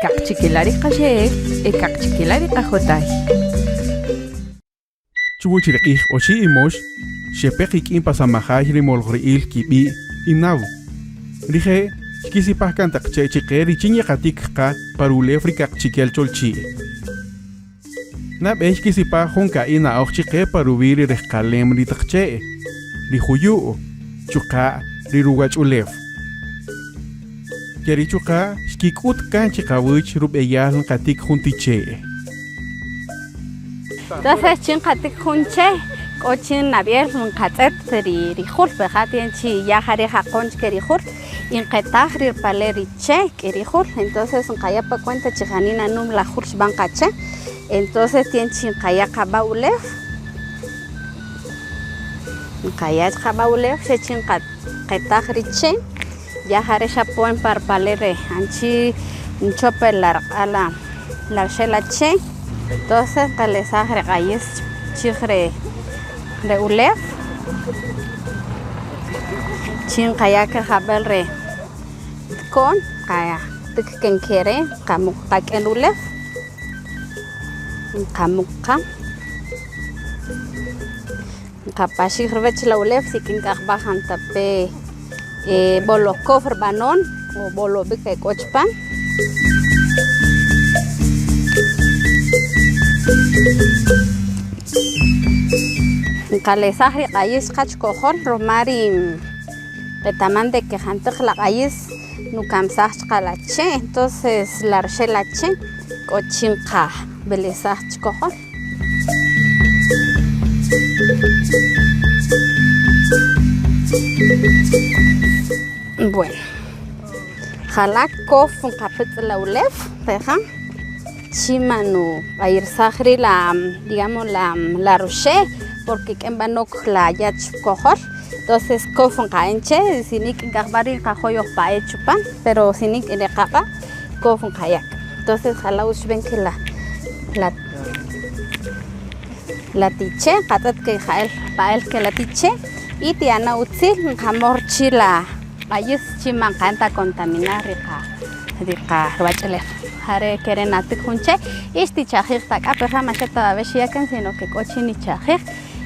Kaqchikela' ri qaxe'el e kaqchikela' ri qajotay. Chuwäch ri q'ij oxi' imox, xepe qik'in pa samajay ri molojri'ïl kib'i' INAU. Rije' xkisipaj kan taq che' chi qe richin yeqatik qa pa rulew ri Kaqchikel Cholchi'. Nab'ey xkisipaj jun ka'i' na'oj chi qe pa ruwi' ri rejqalem ri taq che', ri juyu', chuqa' ri ruwach'ulew. Ke ri' chuqa' xkik'üt kan chi qawäch rub'eyal nqatik jun ti che'. Entonces chin nqatik jun che' k'o chin nab'yel nqatz'ët ri jul, peja tiene chi ya jare' jaqon chike ri jul y nqetaj ri rpale' ri che' k'in ri jul, entonces nqaya' pa cuenta chi janina nüm la jul xb'an qa che', entonces tiene chi nqaya' qa b'a' ulew, nqaya' qa b'a' ulew xe chin nqetaj ri che'. Ya jare' xapon pa rpale' re anchi nchop el la rq'a' la la rxe' la che', entonces nqalesaj re q'ayis chij re re ulew chin nqaya' kan jab'el re tko'n qatik kan kere' qamuq qak'en ulew, nqamuq qa. Nqapaxij ruwech la ulew si kink'aqb'aj jantape' b'olokoj rub'anon o b'olob'ik e k'o chipan. Nqalesaj ri q'ayis qa chikojol ruma ri qetaman de que jantäq la q'ayis nukamsaj chuqa' la che' entonces la ruxe' la che' k'o chi nqawelesaj chikojol. Bueno, jala' kow nqapitz' la ulew peja chi man nuq'ayirsaj rii' la digamos la la ruxe' porque k'en b'anok la ya' chikojol entonces kow nqa'an che si nik' nk'ajb'al rii' nqajo' yojpa'e' chupan pero si nik' re qaq'a' kow nqayak entonces jala' utz xb'en ke la la la tiche' qatz'et ke ja'el pa'el ke la tiche' y tiya'na' utziil nqamoj richii la q'ayis chi man qa'an ta contaminar ri qa ri qaruwach'uleew jare' kere' natik jun che' y xtichajij ta k'a peja ma xa ta wawe' xiya' kan sino ke k'o chi nichajij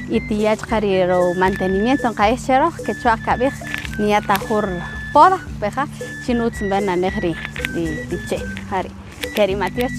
y tiya' chuqa' ri mantenimiento nqa'ij che roj ke chuwa'q kab'ij niya' ta jun poda peja chin utz nb'an anej ri ri che' jari'. Keri' matyox.